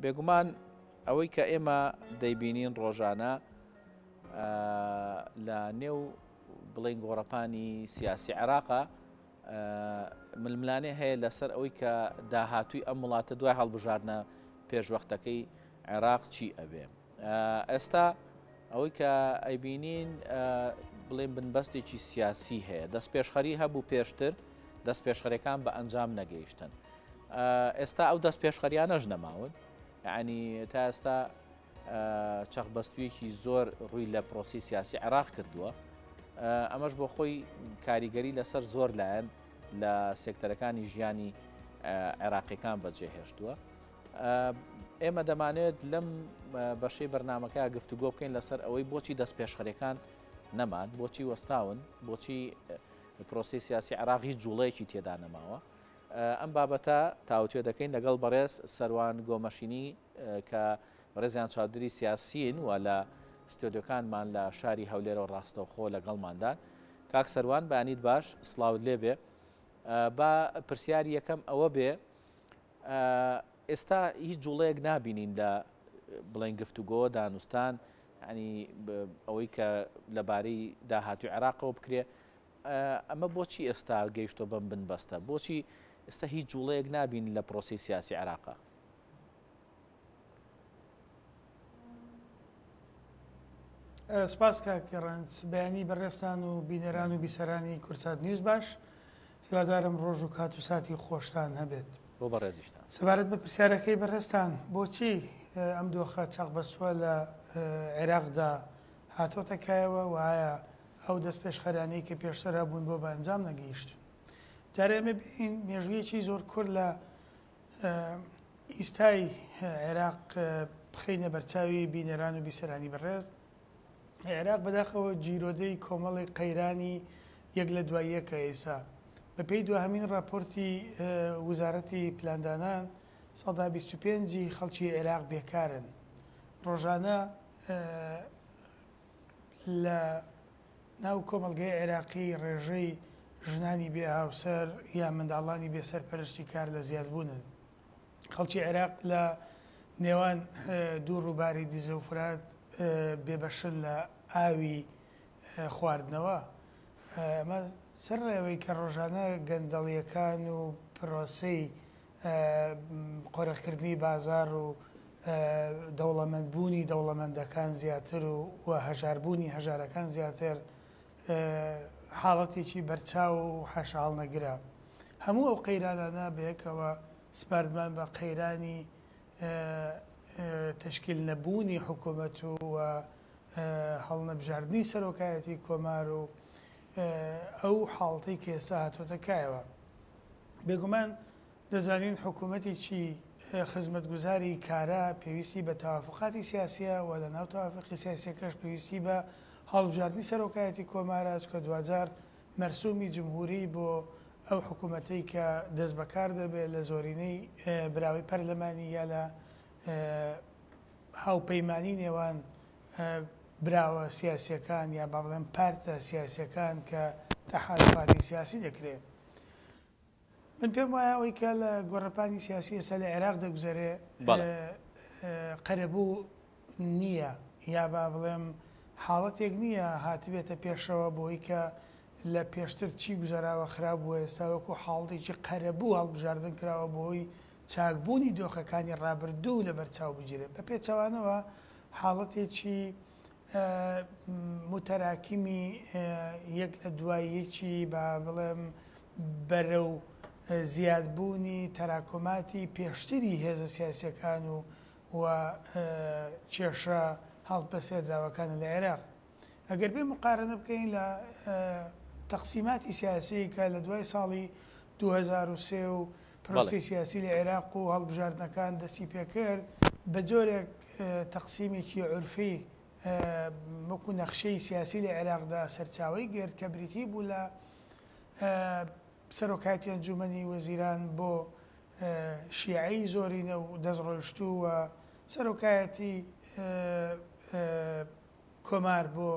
بێگومان ئەوەی کە ئێمە دەیبینین ڕۆژانە لە نێو بڵین گۆڕەپانی سیاسی عێراقا ململانێ هەیە لەسەر ئەوەی کە داهاتووی ئەم وڵاتە دوای هەڵبژاردنە پێشوەختەکەی عێراق چی ئەبێ. ئێستا ئەوەی کە ئەیبینین بڵێن بنبەستێکی سیاسی هەیە دەست پێشخەری هەبوو پێشتر دەست پێشخەرەکان بە ئەنجام نەگەیشتن ئێستا ئەو دەست پێشخەریانەش نەماون یعنی تا ئێستا چەقبەستوویەکی زۆر ڕووی لە پرۆسی سیاسی عێراق کردووە ئەمەش بۆ خۆی کاریگەری لەسەر زۆر لایەن لە سێکتەرەکانی ژیانی عێراقیەکان بەجێهێشتووە. ئێمە دەمانێت لەم بەشەی بەرنمەکە گفتوگۆ بکەین لەسەر ئەوەی بۆچی دەست پێشخەرەکان نەمان بۆچی وەستاون بۆچی پرۆسی سیاسی عراق هیچ جوڵەیەکی تێدا نەماوە ئەم بابەتە تاوتوێ دەکەین لەگەڵ بەڕێز سەروان گۆمەشینی کە بەڕێزیان چاودێری سیاسین و لە ستۆدیۆکانمان لە شاری هەولێرەوە ڕاستەوخۆ لەگەڵماندان. کاک سەروان بەیانیت باش، سڵاوت لێبێ. با پرسیاری یەکەم ئەوە بێ ئێستا هیچ جوڵەیەک نابینین لە بڵێن گفتوگۆ دانوستان ینی ئەوەی کە لەبارەی داهاتوی عێراقەوە بکرێ ئەمە بۆچی ئێستا گەیشتۆ بەم بنبەستە بۆچی ئێستا هیچ جوڵەیەک نابین لە پرۆسی سیاسی عێراقا؟ سپاس کاک ڕەنج بەیانی بەڕێزتان و بینەران و بیسەرانی کوردسات نیوز باش هیوادارم ڕۆژ و کات و ساتی خۆشتان هەبێت بۆ بەڕێزیشتان. سەبارەت بە پرسیارەکەی بەڕێزتان بۆچی ئەم دۆخە چەقبەستووە لە عێراقدا هاتۆتە کایەوە و ئایا ئەو دەستپێشخەرانەی کە پێشتر هەبوون بۆ بە ئەنجام نەگەیشتن جارێ ئێمە بێین مێژوویەکی زۆر کورت لە ئیستای عێراق بخەینە بەرچاوی بینەران و بیسەرانی بەڕێز. عێراق بەداخەوە گیرۆدەی کۆمەڵێک قەیرانی یەک لە دوای یەکە ئێسا. بەپێی دواهەمین ڕاپۆرتی وزارەتی پلاندانان 25% ی خەڵکی عێراق بێکارن. ڕۆژانە لە ناو کۆمەڵگەی عێراقی ڕێژەی ژنانی بێ هاوسەر یا منداڵانی بێ سەرپەرشتی کار لە زیادبوونن. خەڵکی عێراق لە نێوان دوو ڕووباری دیجلە و فورات بێبەشن لە ئاوی خواردنەوە. ئەمە سەرەڕای ئەوەی کە ڕۆژانە گەندەڵییەکان و پرۆسەی قۆرخکردنی بازاڕ و دەوڵەمەندبوونی دەوڵەمەندەکان زیاتر و هەژاربوونی هەژارەکان زیاتر حاڵەتێکی بەرچاو و حاشاهەڵنەگرە. هەموو ئەو قەیرانانە بەیەکەوە سپاردمان بە قەیرانی تەشکیل نەبوونی حکوومەت و هەڵنەبژاردنی سەرۆکایەتی کۆمار و ئەو حاڵەتەی کە ئێستا هاتۆتە کایەوە. بێگومان دەزانین حکوومەتێکی خزمەتگوزاری کارا پێویستی بە تەوافقاتی سیاسییە و لە ناو تەوافقی سیاسییەکەش پێویستی بە هەڵبژاردنی سەرۆکایەتی کۆمارە، چونکە دواجار مەرسومی جمهوری بۆ ئەو حکوومەتەی کە دەستبەکار دەبێت لە زۆرینەی براوەی پەرلەمانی یا لە هاوپەیمانی نێوان براوە سیاسییەکان یا با بڵێم پارتە سیاسییەکان کە تەحالوفاتی سیاسی دەکرێت. من پێم وایە ئەوەی کە لە گۆڕەپانی سیاسی ئێستا لە عێراق دەگوزەرێ قەرەبوو نییە یا با بڵێم حاڵەتێک نییە هاتبێتە پێشەوە بۆی کە لە پێشتر چی گوزەراوە خراپ بووە ئێستا وەکو حاڵەتێکی قەرەبوو هەڵبژاردن کراوە بۆی چاکبوونی دۆخەکانی ڕابردوو لەبەرچاو بگیرێت بە پێچەوانەوە حاڵەتێکی موتەراکیمی یەک لە دوای یەکی با بڵێم بەرەو زیادبوونی تەراکۆماتی پێشتری هێزە سیاسیەکان و و کێشە هەڵپەسێردراوەکانە لە عێراق. ئەگەر بێ مقارنە بکەین لە تەقسیماتی سیاسی کە لە دوای ساڵی 2003 و پرۆسەی سیاسی لە عێراق و هەڵبژاردنەکان دەستی پێکرد بە جۆرێک تەقسیمێکی عورفی وەکو نەخشەی سیاسی لە عێراقدا سەرچاوەی گرت کە بریتی بوو لە سەرۆکایەتی ئەنجومەنی وەزیران بۆ شیعەی زۆرینە و دەستڕۆیشتوو و سەرۆکایەتی کۆمار بۆ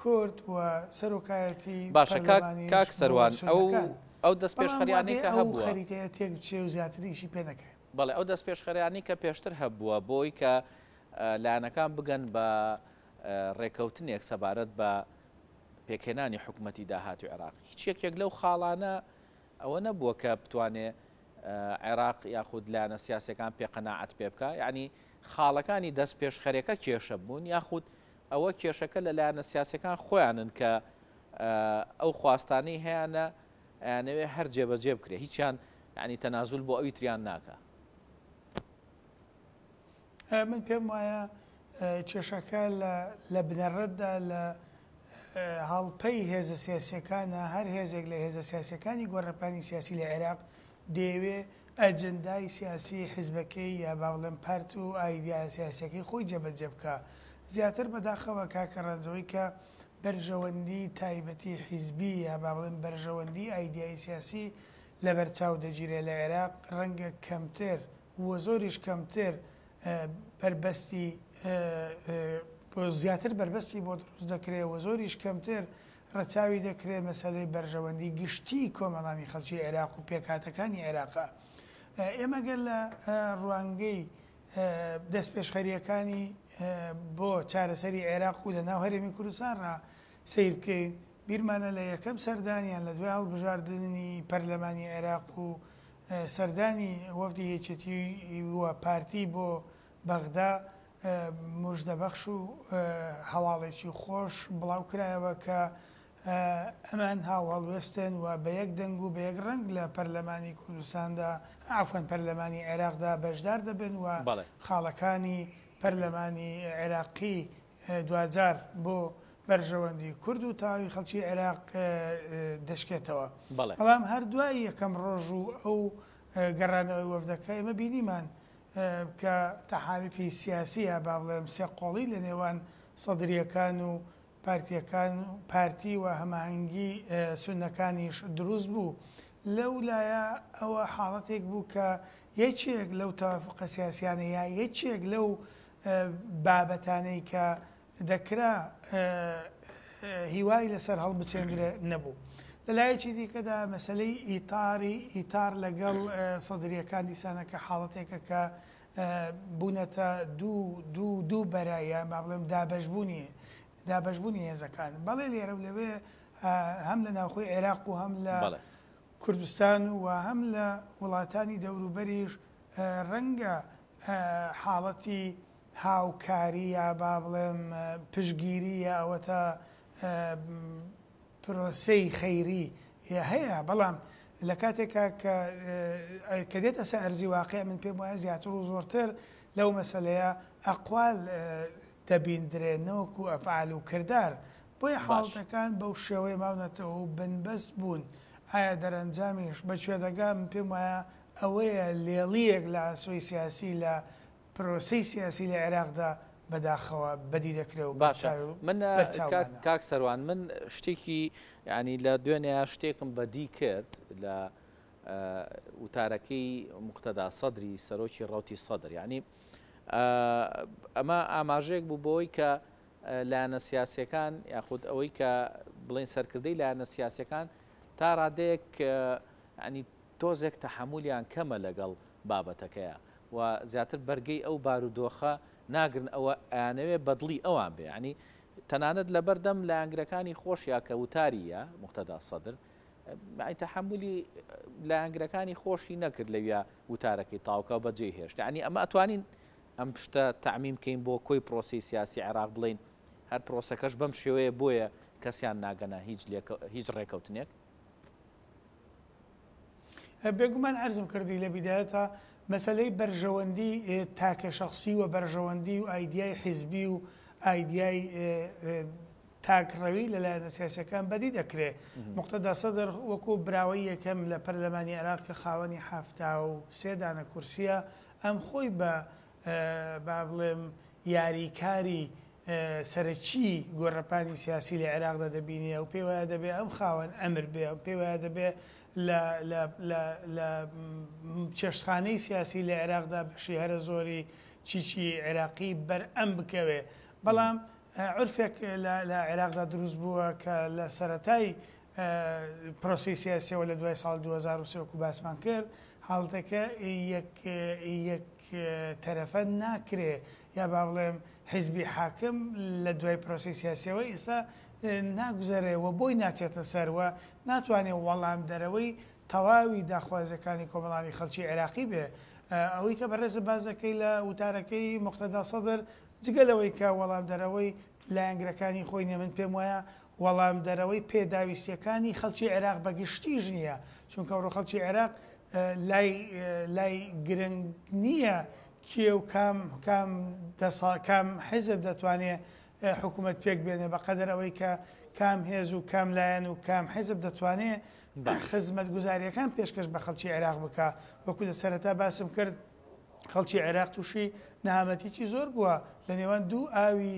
کورد و سەرۆکایەتی باشە کاک پەرلەمانیش کاک بۆ سەروان ئەو سوننەکان. ئەو بەڵام دەستپێشخەریانەی وادەیە کە ئەو هەبووە. خەریتەیە تێک بچێ و زیاتر ئیشی پێ نەکرێ. بەڵێ ئەو دەستپێشخەریانەی کە پێشتر هەبووە بۆی کە لایەنەکان بگەن بە ڕێکەوتنێک سەبارەت بە پێکهێنانی حکومەتی داهاتوی عێراق هیچ یەکێک لەو خاڵانە ئەوە نەبووە کە بتوانێ عێراق یاخود لایەنە سیاسەکان پێ قەناعەت پێ بکە یعنی خاڵەکانی دەست پێشخەرەکە کێشە بوون یاخود ئەوە کێشەکە لە لایەنە سیاسەکان خۆیانن کە ئەو خواستانەی هەیانە ئەیانەوێ هەر جێبەجێ بکرێ هیچیان یعنی تەنازول بۆ ئەوی تریان ناکا. من پێم وایە کێشەکە لە بنەڕەتدا لە هەڵپەی هێزە سیاسیەکانە، هەر هێزێک لە هێزە سیاسیەکانی گۆڕەپانی سیاسی لە عێراق دەیەوێ ئەجندای سیاسی حیزبەکەی یا با بڵێم پارت و ئایدیا سیاسیەکەی خۆی جێبەجێ بکا. زیاتر بەداخەوە کاکە ڕەنج ئەوەی کە بەرژەوەندی تایبەتی حیزبی یا با بڵێم بەرژەوەندی ئایدیایی سیاسی لەبەرچاو دەگیرێ لە عێراق ڕەنگە کەمتر و زۆریش کەمتر بەربەستی زیاتر بەربەستی بۆ دروست دەکرێ و زۆریش کەمتر ڕەچاوی دەکرێ مەسەلەی بەرژەوەندی گشتی کۆمەڵانی خەڵکی عێراق و پێکهاتەکانی عێراقە. ئێمە گەر لە ڕوانگەی دەستپێشخەرییەکانی بۆ چارەسەری عێراق و لە ناو هەرێمی کوردستان ڕا سەیر بکەین، بیرمانە لە یەکەم سەردان یان لە دوای هەڵبژاردنی پەرلەمانی عێراق و سەردانی وەفدی یەکێتی و پارتی بۆ بەغدا موژدەبەخش و هەواڵێکی خۆش بڵاو کرایەوە کە ئەمان هاوهەڵوێستن و بە یەک دەنگ و بە یەک ڕەنگ لە پەرلەمانی کوردستاندا عەفوەن پەرلەمانی عێراقدا بەشدار دەبن و خاڵەکانی پەرلەمانی عێراقی دواجار بۆ بەرژەوەندی کورد و تەواوی خەڵکی عێراق دەشکێتەوە. بەڵام هەر دوای یەکەم ڕۆژ و ئەو گەڕانەوەی وەفدەکە ئێمە بینیمان کە تەحالفی سیاسی یا با بڵێم سێقۆڵی لە نێوان سەدرییەکان و پارتییەکان و پارتی و هەماهەنگی سوننەکانیش دروست بوو. لەو لایە ئەوە حاڵەتێک بوو کە یەکێک لەو تەوافوقە سیاسیانە یا یەکێک لەو بابەتانەی کە دەکرا هیوای لەسەر هەڵبچێندرێ نەبوو. لە لایەکی دیکەدا مەسەلەی ئیتاری ئیتار لەگەڵ سەدرییەکان دیسانەکە حاڵەتێکە کە بوونەتە دوو دوو دوو بەرە یان با بڵێم دابەشبوونی دابەشبوونی هێزەکان. بەڵێ لێرە و لەوێ هەم لە ناوخۆی عێراق و هەم لە کوردستان و هەم لە وڵاتانی دەوروبەریش ڕەنگە حاڵەتی هاوکاری یا با بڵێم پشتگیری یا ئەوەتا پرۆسەی خەیری هەیە، بەڵام لە کاتێکا کە کە دێتە سەر ئەرزی واقیع من پێم وایە زیاتر و زۆرتر لەو مەسەلەیە ئەقوال دەبیندرێ نەوەکو ئەفعال و کردار، بۆیە حاڵەتەکان بەو شێوەیە ماونەتەوە و بنبەست بوون، ئایا دەرەنجامیش بە کوێ دەگا من پێم وایە ئەوەیە لێڵییەک لە ئاسۆی سیاسی لە پرۆسەی سیاسی لە عێراقدا بەداخەوە بەدی دەکرێ و باشە من بەرچاومانە. کاک سەروان من شتێکی یانی لە دوێنێ شتێکم بەدی کرد لە وتارەکەی مقتەدا سەدری سەرۆکی ڕوتی سەدر یعنی ئەمە ئاماژەیەک بوو بۆی کە لایەنە سیاسەکان یاخود ئەوەی کە بڵین سەرکردەی لایەنە سیاسەکان تا ڕادەیەک ینی تۆزێک تەحەمولیان کەمە لەگەڵ بابەتەکەیا و زیاتر بەرگەی ئەو بارودۆخە ناگرن ئەوە ئەیانەوێ بەدڵی ئەوان بێ یانی تەنانەت لەبەردەم لایەنگرەکانی خۆشیا کە وتاری یا موقتەدا سەدر یانی تەحەمولی لایەنگرەکانی خۆشی نەکرد لەویا وتارەکەی تاوکە و بەجێی هێشت یانی ئەمە ئەتوانین ئەم شتە تەعمیم کەین بۆ کۆی پرۆسەی سیاسی عێراق بڵێین هەر پرۆسەکەش بەم شێوەیە بۆیە کەسیان ناگەنە هیچ هیچ ڕێکەوتنێک. بێگومان عەرزم کردی لە بیدایەتا مەسەلەی بەرژەوەندی تاکە شەخسی و بەرژەوەندی و ئایدیای حیزبی و ئایدیای تاکڕەوی لە لایەنە سیاسیەکان بەدی دەکرێ. موقتەدا سەدر وەکو براوەی یەکەم لە پەرلەمانی عێراق کە خاوەنی 73 دانە کورسیە ئەم خۆی بە با بڵێم یاریکاری سەرەکی گۆڕەپانی سیاسی لە عێراقدا دەبینێ و پێی وایە دەبێ ئەم خاوەن ئەمر بێ، ئەم پێی وایە دەبێ لە لە لە لە چێشتخانەی سیاسی لە عێراقدا بەشی هەرە زۆری چیچی عێراقی بەر ئەم بکەوێ. بەڵام عورفێک لە لە عێراقدا دروست بووە کە لە سەرەتای پرۆسەی سیاسیەوە لە دوای ساڵی 2003 وەکو باسمان کرد. حاڵەتەکە یەک یەک تەرەفە ناکرێ یا با بڵێم حیزبی حاکم لە دوای پرۆسەی سیاسیەوە ئێستا ناگوزەرێ و بۆی ناچێتە سەر و ناتوانێ وەڵامدەرەوەی تەواوی داخوازیەکانی کۆمەڵانی خەڵکی عێراقی بێ. ئەوەی کە بەڕێزت باس دەکەی لە وتارەکەی موقتەدا سەدر جگە لەوەی کە وەڵامدەرەوەی لایەنگرەکانی خۆی نیە من پێم وایە وەڵامدەرەوەی پێداویستیەکانی خەڵکی عێراق بە گشتیش نیە چونکە ئەوڕۆ خەڵکی عێراق لای لای گرنگ نیە کێ و کام کام دەسا کام حیزب دەتوانێ حکوومەت پێک بێنێ بەقەدەر ئەوەی کە کام هێز و کام لایەن و کام حیزب دەتوانێ خزمەتگوزارییەکان پێشکەش بە خەڵکی عێراق بکا. وەکو لە سەرەتا باسم کرد خەڵکی عێراق تووشی نەهامەتیی زۆر بووە لە نێوان دوو ئاوی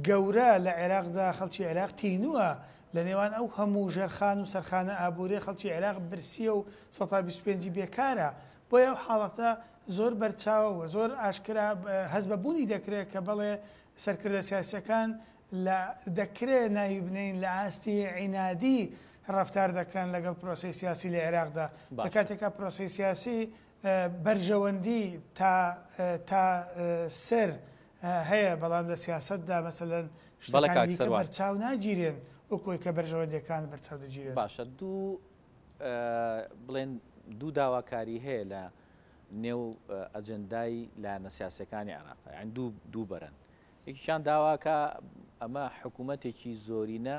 گەورە لە عێراقدا خەڵکی عێراق تینووە لە نێوان ئەو هەموو ژێرخان و سەرخانە ئابووریە خەڵکی عێراق برسیە و 125 بێکارە بۆیە ئەو حاڵەتە زۆر بەرچاوە و زۆر ئاشکرا هەست بە بوونی دەکرێت کە بەڵێ سەرکردە سیاسیەکان لە دەکرێ ناوی بنێین لە ئاستی عینادی ڕەفتار دەکەن لەگەڵ پرۆسەی سیاسی لە عێراقدا لە کاتێکا پرۆسەی سیاسی بەرژەوەندی تا تا سەر هەیە بەڵام لە سیاسەتدا مەسەلەن شتەکانی دیکە بەرچاو ناگیرێن وەکو ئەوەی کە بەرژەوەندیەکان بەرچاو دەگیرێن. باشە دوو بڵێن دوو داواکاری هەیە لە نێو ئەجندای لایەنە سیاسەکانی عێراق یان دوو دوو بەرن یەکێکیان داواکە ئەمە حکوومەتێکی زۆرینە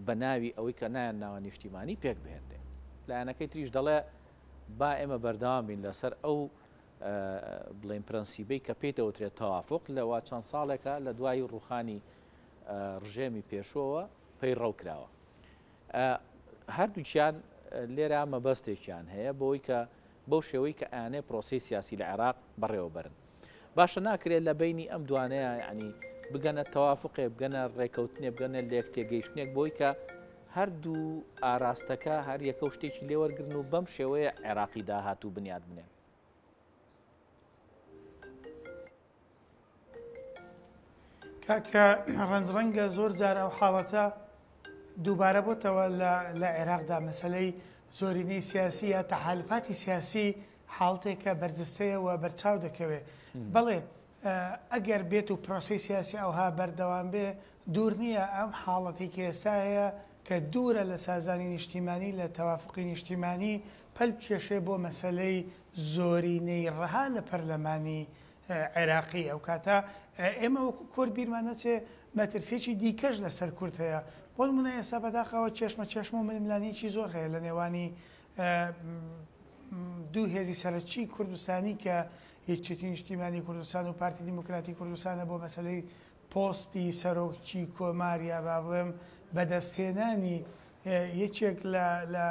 بە ناوی ئەوەی کە نایان ناوە نیشتیمانی پێک بهێنرێ لایەنەکەی تریش دەڵێ با ئێمە بەردەوام بین لەسەر ئەو بڵێن پرەنسیبەی کە پێی دەوترێت تەوافق لەوە چەند ساڵێکە لە دوای ڕوخانی ڕژێمی پێشووەوە پەیڕەو کراوە. هەردووکیان لێرە مەبەستێکیان هەیە بۆی کە بەو شێوەی کە ئەیانێ پرۆسەی سیاسی لە عێراق بەڕێوە بەرن. باشە ناکرێت لە بەینی ئەم دوانەیە یعنی بگەنە تەوافقێ بگەنە ڕێکەوتنێ بگەنە لێک تێگەیشتنێک بۆی کە هەردوو ئاراستەکە هەر یەکە و شتێکی لێوەرگرن و بەم شێوەیە عێراقی داهاتوو بنیات بنێن. کاکە ڕەنج ڕەنگە زۆر جار ئەو حاڵەتە دووبارە بۆتەوە لە عێراقدا مەسلەی زۆرینەی سیاسی یا تەحالفاتی سیاسی حاڵتێکە بەرجستەیە و بەرچاو دەکەوێ بەڵێ ئەگەر بێت و پرۆسی سیاسی ئەوها بەردەوام بێ دوور نییە ئەم حاڵەتی کە ئێستا هەیە کە دوورە لە سازانی نیشتیمانی لە تەوافقی نیشتیمانی پەل بکێشێ بۆ مەسەلەی زۆرینەی ڕەها لە پەرلەمانی عێراقی ئەوکاتە ئێمە وەکو کورد بیرمان نەچێ مەترسیەکی دیکەش لەسەر کورد هەیە بۆ نمونە ئێستا بەداخەوە چێشمە چێشمە و ململانێکی زۆر هەیە لە نێوانی دوو هێزی سەرەکی کوردستانی کە یەکێتی نیشتیمانی کوردستان و پارتی دیموکراتی کوردستانە بۆ مەسلەی پۆستی سەرۆکی کۆمار یا با بڵێم بەدەستهێنانی یەکێک لە لە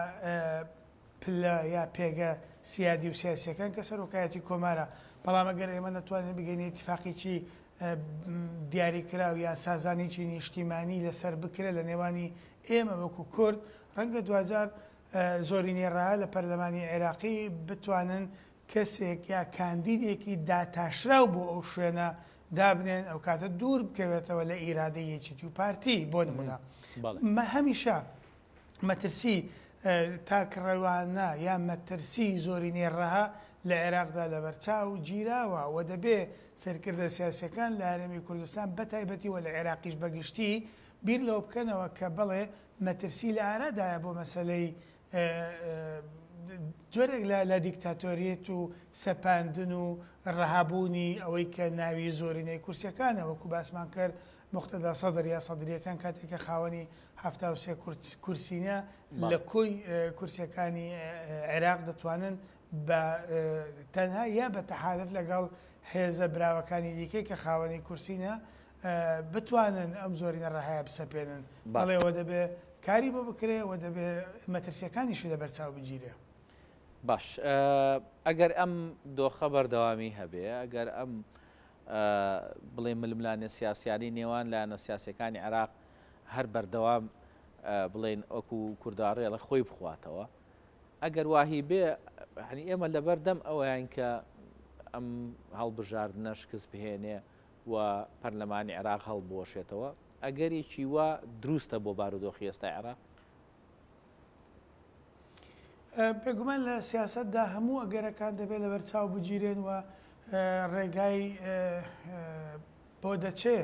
پلە یا پێگە سیادی و سیاسیەکان کە سەرۆکایەتی کۆمارە، بەڵام ئەگەر ئێمە نەتوانین بگەینە ئیتیفاقێکی دیاریکراو یان سازانێکی نیشتیمانی لەسەر بکرێت لە نێوانی ئێمە وەکو کورد، ڕەنگە دواجار زۆرینەی ڕەها لە پەرلەمانی عێراقی بتوانن کەسێک یا کاندیدێکی داتاشراو بۆ ئەو شوێنە دابنێن ئەوکاتە دوور بکەوێتەوە لە ئیرادەی یەکێتی و پارتی بۆ نمونە هەمیشە مەترسی تاکڕەوانە یا مەترسی زۆرینەی ڕەها لە عێراقدا لەبەرچاو گیراوە و دەبێ سەرکردە سیاسیەکان لە هەرێمی کوردستان بەتایبەتی و لە عێراقیش بەگشتی بیر لەوە بکەنەوە کە بەڵێ مەترسی لە ئارادایە بۆ مەسەلەی جۆرێک لە دیکتاتۆریەت و سەپاندن و ڕەهابوونی ئەوەی کە ناوی زۆرینەی کورسیەکانە وەکو باسمان کرد موقتەدا سەدر یا سەدریەکان کاتێک کە خاوەنی 73 کورسینە لە کۆی کورسیەکانی عێراق دەتوانن بە تەنها یا بە تەحالف لەگەڵ هێزە براوەکانی دیکەی کە خاوەنی کورسینە بتوانن ئەم زۆرینە ڕەهایە بسەپێنن. بەڵێ و دەبێ کاری بۆ بکرێ و دەبێ مەترسیەکانیشی لەبەرچاو بگیرێ. باش ئەگەر ئەم دۆخە بەردەوامی هەبێ، ئەگەر ئەم بڵێ ململانێ سیاسیانەی نێوان لایەنە سیاسیەکانی عێراق هەر بەردەوام بڵێن وەکو کورداڕێڵە خۆی بخواتەوە، ئەگەر واهی بێ هەنی ئێمە لەبەردەم ئەوەیان کە ئەم هەڵبژاردنە شکست بهێنێ و پەرلەمانی عێراق هەڵبوەشێتەوە، ئەگەرێکی وا دروستە بۆ بارودۆخی ئێستای عێراق؟ بێگومان لە سیاسەتدا هەموو ئەگەرەکان دەبێت لەبەرچاو بگیرێن و ڕێگای بۆ دەچێ،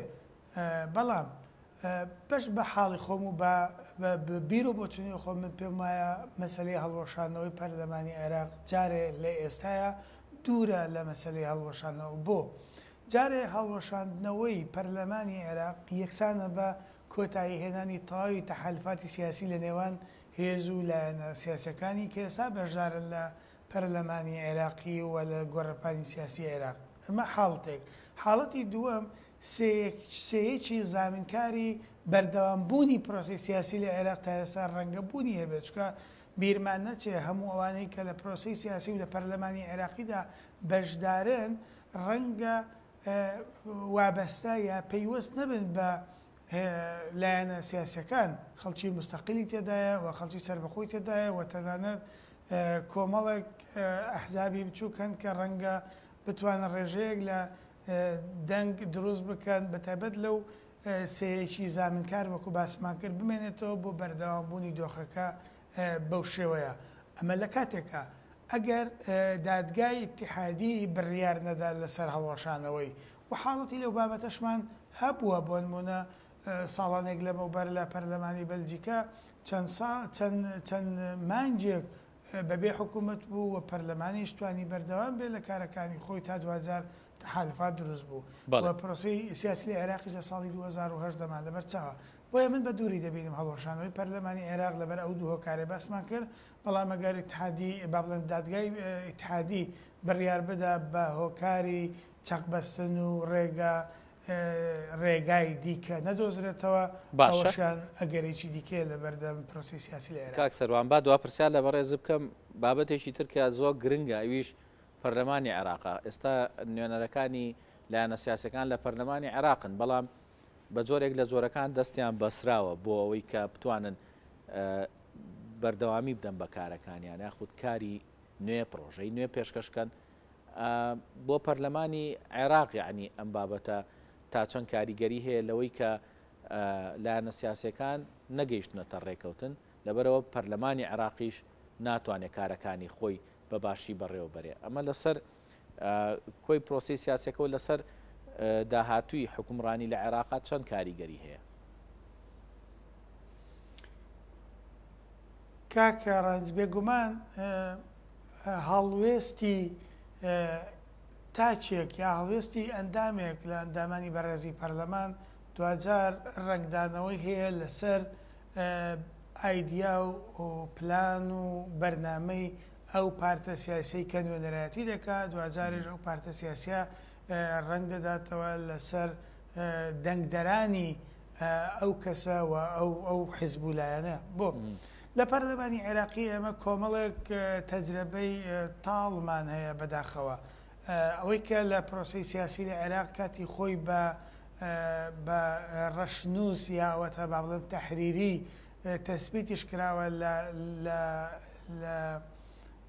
بەڵام بەش بە حاڵی خۆم و بە بیر و بۆچونی خۆم من پێم وایە مەسەلەی هەڵوەشاندنەوەی پەرلەمانی عێراق جارێ لە ئێستایا دوورە لە مەسەلەی هەڵوەشاندنەوە. بۆ؟ جارێ هەڵوەشاندنەوەی پەرلەمانی عێراق یەکسانە بە کۆتایی هێنانی تەواوی تەحالفاتی سیاسی لە نێوان هێز و لایەنە سیاسیەکانی کە ئێستا بەشدارن لە پەرلەمانی عێراقی و لە گۆڕەپانی سیاسی عێراق. ئەمە حاڵەتێک. حاڵەتی دووەم، سێیەکی زامنکاری بەردەوام بوونی پرۆسەی سیاسی لە عێراق تا ئێستا ڕەنگە بوونی هەبێت، چونکە بیرمان نەچێ هەموو ئەوانەی کە لە پرۆسەی سیاسی و لە پەرلەمانی عێراقیدا بەشدارن ڕەنگە وابەستە یا پەیوەست نەبن بە لایەنە سیاسیەکان، خەڵکی موستەقیلی تێدایە و خەڵکی سەربەخۆی تێدایە و تەنانەت کۆمەڵێک ئەحزابی بچووک هەن کە ڕەنگە بتوانن ڕێژەیەک لە دەنگ دروست بکەن، بەتایبەت لەو سێیەکی زامنکار وەکو باسمان کرد بمێنێتەوە بۆ بەردەوامبوونی دۆخەکە بەو شێوەیە. ئەمە لە کاتێکا ئەگەر دادگای ئیتیحادی بڕیار نەدا لەسەر هەڵوەشانەوەی و حاڵەتی لەو بابەتەشمان هەبووە، بۆنموونە ساڵانێک لەمەوبەر لە پەرلەمانی بەلجیکا چەند سا چەند چەند مانگێک بەبێ حکوومەت بوو و پەرلەمانیش توانی بەردەوام بێت لە کارەکانی خۆی تا دواجار تەحالفات دروست بوو و پرۆسەی سیاسی لە عێراقیش لە ساڵی 2008 دەمان لەبەر چاوە. بۆیە من بە دووری دەبینم هەڵوەشانەوەی پەرلەمانی عێراق لەبەر ئەو دوو هۆکارەی باسمان کرد، بەڵام ئەگەر ئیتحادی با بڵێن دادگای ئیتحادی بڕیار بدا بە هۆکاری چەقبەستن و ڕێگا ڕێگای دیکە نەدۆزرێتەوە، باشە. ئەوەشیان ئەگەرێکی دیکەیە لەبەردەم پرۆسەی سیاسی لە عێراق. کاک سەروان با دوا پرسیار لە بەڕێزت بکەم، بابەتێکی تر کە زۆر گرنگە ئەویش پەرلەمانی عێراقە، ئێستا نوێنەرەکانی لایەنە سیاسیەکان لە پەرلەمانی عێراقن، بەڵام بە جۆرێک لە جۆرەکان دەستیان بەسراوە بۆ ئەوەی کە بتوانن بەردەوامی بدەن بە کارەکانیان یاخود کاری نوێ پرۆژەی نوێ پێشکەش کەن بۆ پەرلەمانی عێراق یعنی ئەم بابەتە تا چەند کاریگەری هەیە لەوەی کە لایەنە سیاسەکان نەگەیشتنەتە ڕێکەوتن لەبەرەوە پەرلەمانی عێراقیش ناتوانێت کارەکانی خۆی بە باشی بەڕێوە بەرێ ئەمە لەسەر کۆی پرۆسی سیاسەکە و لەسەر داهاتووی حکومڕانی لە عێراقا چەند کاریگەری هەیە؟ کاک ڕەنج بێگومان هەڵوێستی تاکێک یا هەڵوێستی ئەندامێک لە ئەندامانی بەڕێزی پەرلەمان دواجار ڕەنگدانەوەی هەیە لەسەر ئایدیا و پلان و بەرنامەی ئەو پارتە سیاسیەی کە نوێنەرایەتی دەکات، دواجاریش ئەو پارتە سیاسیە ڕەنگ دەداتەوە لەسەر دەنگدەرانی ئەو کەسە و ئەو ئەو حزب و لایەنە. بۆ لە پەرلەمانی عێراقی ئێمە کۆمەڵێک تەجرەبەی تاڵمان هەیە بەداخەوە. ئەوەی کە لە پرۆسەی سیاسی لە عێراق کاتی خۆی بە بە ڕەشنووس یا ئەوەتا با بڵێم تەحریری تەسبیتیش کراوە لە لە لە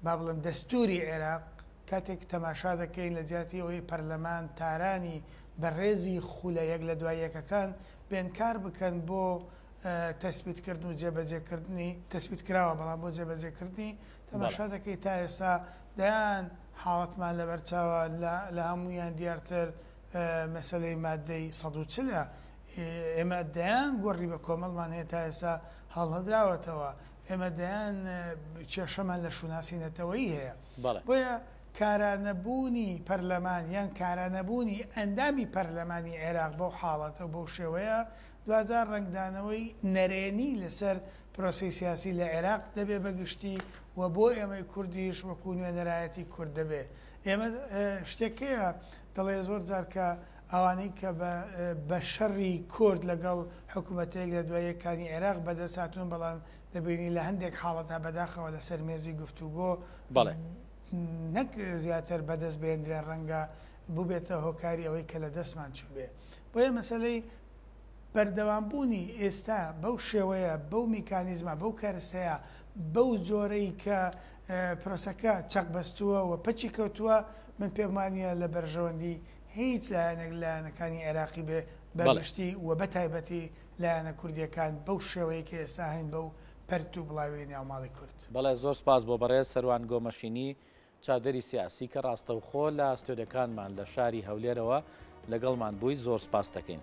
با بڵێم دەستووری عێراق کاتێک تەماشا دەکەین لە جیاتی ئەوەی پەرلەمان تارانی بە ڕێزی خولە یەک لە دوای یەکەکان بێن کار بکەن بۆ تەسبیت کردن و جێبەجێکردنی تەسبیت کراوە بەڵام بۆ جێبەجێکردنی تەماشا دەکەی تا ئێستا دەیان حاڵەتمان لەبەرچاوە لە هەموویان دیارتر مەسەلەی مادەی 140 ە ئێمە دەیان گۆڕی بە کۆمەڵمان هەیە تا ئێستا هەڵنەدراوەتەوە ئێمە دەیان کێشەمان لە شوناسی نەتەوەیی هەیە. بۆیە کارانەبوونی پەرلەمان یان کارانەبوونی ئەندامی پەرلەمانی عێراق بەو حاڵەتە و بەو شێوەیە دواجار ڕەنگدانەوەی نەرێنی لەسەر پرۆسەی سیاسی لە عێراق دەبێ بە گشتی و بۆ ئێمەی کوردیش وەکوو نوێنەرایەتی کورد دەبێ. ئێمە شتێک هەیە دەڵێ زۆر جار کە ئەوانەی کە بە بە شەڕی کورد لەگەڵ حکوومەتە یەک لە دوای یەکانی عێراق بەدەست هاتوون بەڵام دەبینی لە هەندێک حاڵەتدا بەداخەوە لەسەر مێزی گفتوگۆ بەڵێ. نەک زیاتر بەدەست بهێندرێن ڕەنگە بووبێتە هۆکاری ئەوەی کە لە دەستمان چووبێ. بۆیە مەسەلەی بەردەوامبوونی ئێستا بەو شێوەیە، بەو میکانیزمە، بەو کەرسەیە، بەو جۆرەی کە پرۆسەکە چەقبەستووە و پەکی کەوتووە، من پێم وانییە لە بەرژەوەندی هیچ لایەنێک لە لایەنەکانی عێراقی بێ بە بەڵێ. گشتی و بە تایبەتی لایەنە کوردییەکان بەو شێوەیەی کە ئێستا هەین بەو پەرت و بڵاوی ناو ماڵی کورد. بەڵێ زۆر سپاس بۆ بەڕێز سەروان گۆمەشینی چاودێری سیاسی کە ڕاستەوخۆ لە ستۆدیۆکانمان لە شاری هەولێرەوە لەگەڵمان بووی زۆر سپاست دەکەین.